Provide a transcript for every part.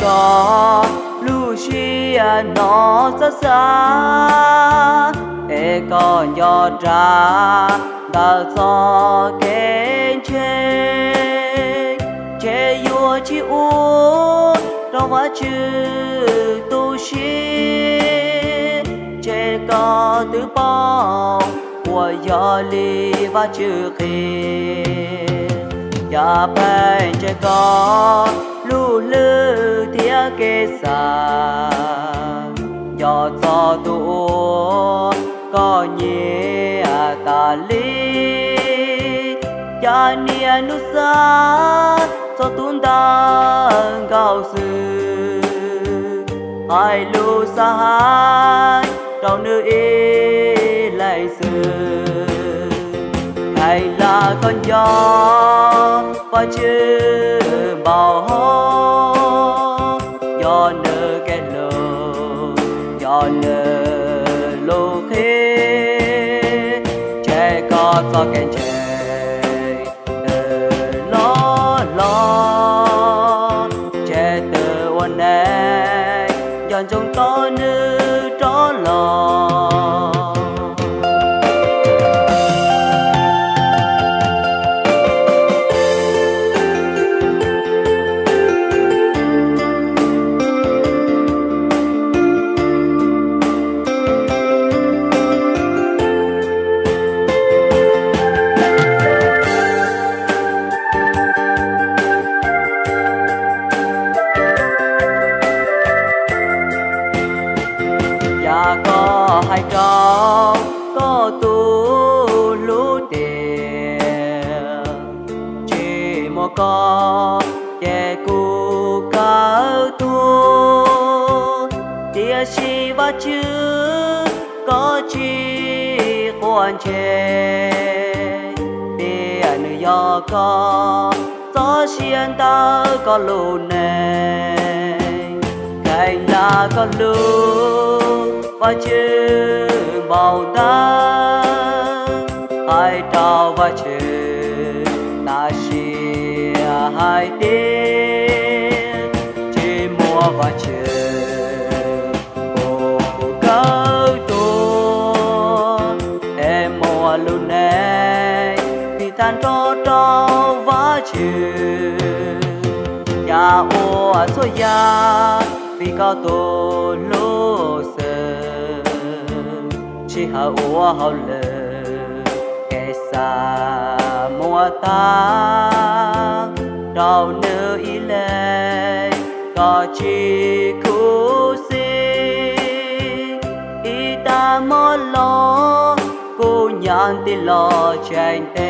Koj lub siab no txawj xav, es koj nco ras ntawm txoj kev ntseeg, ces yuav tsis ua rau Vajtswv tu siab, ces koj twb paub uas yog li Vajtswv qhia. Yav pheej ntseeg koj lub hlwb thiab kev xav, nco txog tus uas koj nyiam tas li. Cas niaj hnub xav txog tus ntawd nkauj xwb, hais lus xav hais rau nws ib leeg xwb. Kheev lam koj nco Vajtswv npaum hov, nco nws kev hlub, nco nws lus qhia, tseg koj txoj kev ntseeg loj hlob, tseg tus ua neeg nco ntsoov tos nws rov los. Yam koj hais rau koj tus hlub tias, tsis muaj koj ces kuv kawg tuag. Tiam sis Vajtswv, koj tsis quaj ntshe, tias nws yog koj txoj sia ntawm koj lub neej. Kheev lam koj hlub Vajtswv npaum ntawd, hais rau Vajtswv tas sia hais tias, tsis muaj Vajtswv kuv kawg tuag, es muaj lub neej vim tag nrho rau Vajtswv. Yam ua txhua yam vim koj tus hlub xwb, sij hawm ua hauj lwm, kev xav muab tag rau nws ib leeg, koj tsis khuv xim. Ib tag hmo los kuv nyam nti los tseem tes.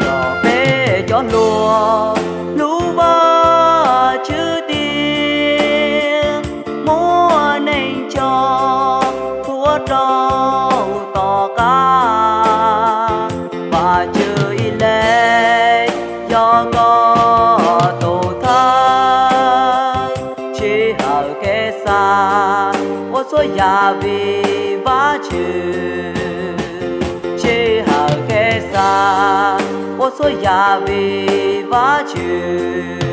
Rau peb cov hluas hlub Vajtswv tiag, muaj neeg nco tuav rau tom qab. Vajtswv ib leeg yog koj tus thawj, sij hawm kev xav ua txhua yam vim Vajtswv, sij hawm kev xav ua txhua yam vim Vajtswv.